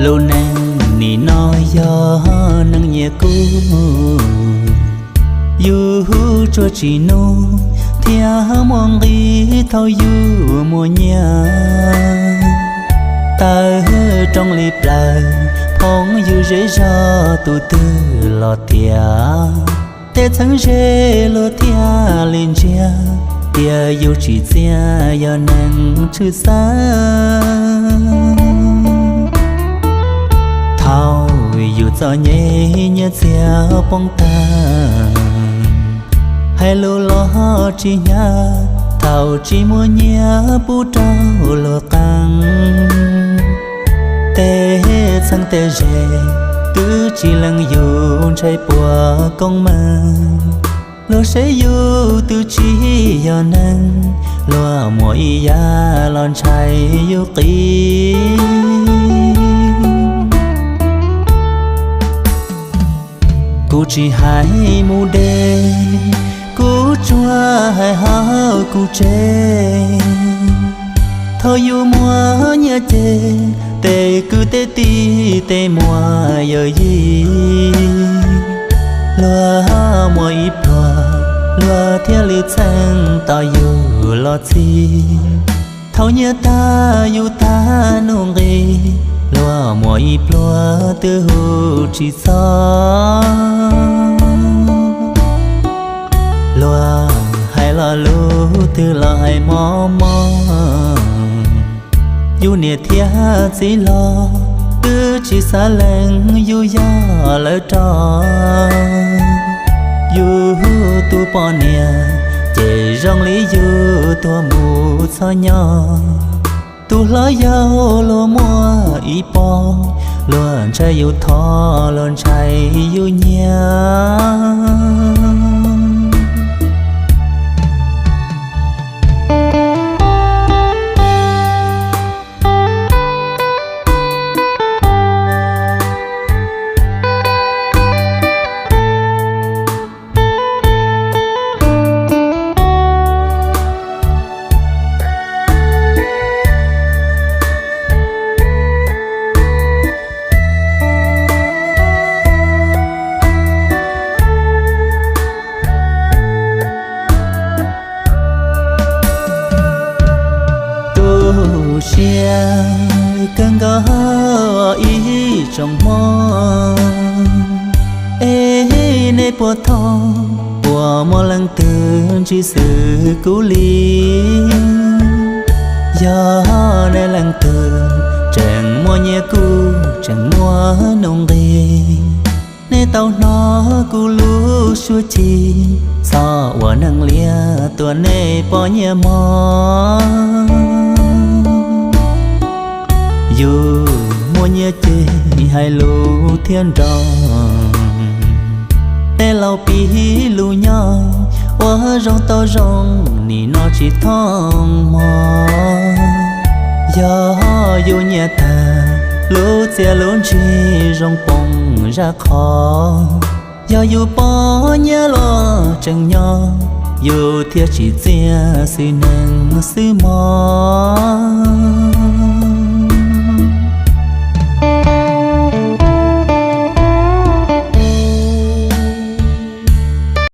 Tus neeg nim no yog neeg nyias kub, yus tsuas tsim nyog thiab muaj nqis thaum yus muaj nyiaj. Tawm rooj li plaws, phooj ywg zej zog tus twg los tias, tej txheeb ze luag thiaj li ntsia tias yus tsim txiaj yog neeg tshwj xeeb. Thaum yus txom nyem nyiaj txiag poob tag, hais lus los tsis hnyav, thaum tsis muaj nyiaj pub rau luag qee. Tej txheeb tej ze twb tsis lees yus ntshai puas koob meej. Luag saib yus twb tsis yog neeg, luag muaj ib yam los ntshai yus qis. Kuv tsis hais mus deb, kuv tsuas hais hauv kuv tsev. Thaum yus muaj nyiaj ces tej kwv tej tij tej muam yawm yij, luag muaj ib pluag, luag thiaj li txheej tos yus los txhim. Thaum nyiaj tag yus tag nuj nqis, luag muaj ib pluag twb hu tsis txog. Luag hais lo lus twg los hais mob mob, yus niam thiab txiv los twb tsis xav lees yus yog lawv rog. Yus tus poj niam ces zoo li yus tuag mus txog nyob. Tus hlob yau luag muaj ib pob, luag ntshai yus thov, luag ntshai yus nyiam. Tu siab kawg nkaus ib tsoom Hmoob, es nej puas thov, puas muaj leej twg ntsib xws kuv li? Yog nej leej twg tseem muaj nyiaj kuj tseem muaj nuj nqis, nej tau hnov kuv lub suab ci, txhob ua neeg liab tua nej poj niam mog. Yus muaj nyiaj ces hais lus thiaj nroo, tej laus piv lus nyob, ua zoo tau zoo nim no tsis thooj hmo. Yog yus nyiam tag, lub txiaj lub ntsig zoo poob zaj qhov. Yog yus poj niam los tseem nyob, yus thiaj tsim txiaj xwm neeg xwm mos.